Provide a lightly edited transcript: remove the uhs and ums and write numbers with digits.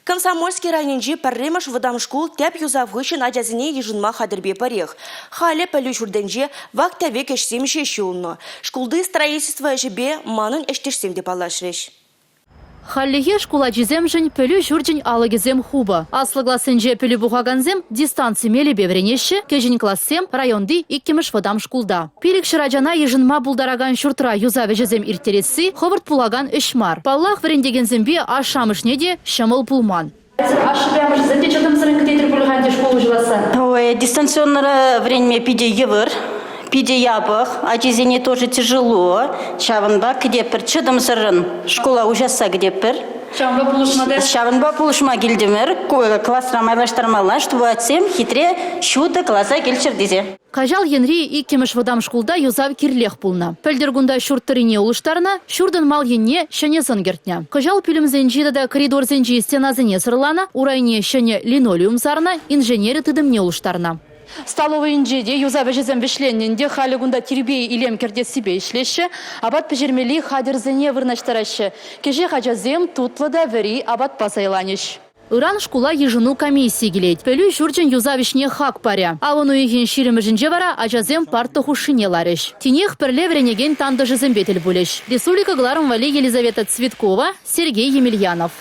Комсомольски районӗнчи пӗрремӗш вӑтам шкул тӗп юсав хыҫҫӑн ачасене йышӑнма хатӗрпе пӗрех. Халӗ пӗлӳ ҫуртӗнче вак-тӗвек ӗҫсем ҫеҫ юлнӑ. Шкулти строительство ӗҫӗпе манӑн ӗҫтешсем те паллашрӗҫ. Хальлӗхе шкул ачисемшӗн пӗлӳ ҫурчӗн алӑкӗсем хупӑ. Аслӑ классенче пӗлӳ пухакансем дистанци мелӗпе вӗренеҫҫӗ, кӗҫӗн классем районти иккӗмӗш вӑтам шкулта. 500 ачана йышӑнма пултаракан ҫуртра юсав ӗҫӗсем ирттересси хӑвӑрт пулакан ӗҫ мар. Паллах, вӗрентекенсемпе ашшӗ-амӑшне те ҫӑмӑл пулман. Ашшӗпе амӑшӗсем те чӑтӑмсӑррӑн кӗтетӗр пуль-ха ӗнтӗ шкул уҫӑласса. Ой, дистанционнӑра вӗренме питӗ йывӑр, питӗ япӑх. Ачисене тоже тяжело. Ҫавӑнпа кӗтетпӗр чӑтӑмсӑррӑн шкула уҫасса кӗтетпӗр. Ҫавӑнпа пулӑшма та? Ҫавӑнпа пулӑшма килтӗмӗр. Класра майлаштармалла, чтобы атьсем хитре ҫутӑ класа килччӗр тесе. Каҫал енри иккӗмӗш вӑтам шкулта юсав кирлех пулнӑ. Пӗлтӗр кунта ҫурт тӑррине улӑштарнӑ, ҫуртӑн мал енне ҫӗнӗ сӑн кӗртнӗ. Кӑҫал пӳлӗмсенчи тата коридорсенчи стенасене сӑрланӑ, урайне ҫӗнӗ линолеум сарнӑ, инженери тытӑмне улӑштарнӑ. Столовӑйӗнче те юсав ӗҫӗсем вӗҫленнӗ ӗнтӗ. Халӗ кунта тирпей-илем кӗртессипе ӗҫлеҫҫӗ, апат пӗҫермелли хатӗрсене вырнаҫтараҫҫӗ. Кӗҫех ачасем тутлӑ та вӗри апатпа сӑйланӗҫ. Ыран шкула йышӑну комиссийӗ килет. Пӗлӳ ҫурчӗн юсав ӗҫне хак парӗ. Авӑн уйӑхӗн ҫирӗмӗшӗнче вара ачасем парта хушшине ларӗҫ. Тинех пӗрле вӗренекен тантӑшӗсемпе тӗл пулӗҫ. Республика кӑларӑм валли Елизавета Цветкова, Сергей Емельянов.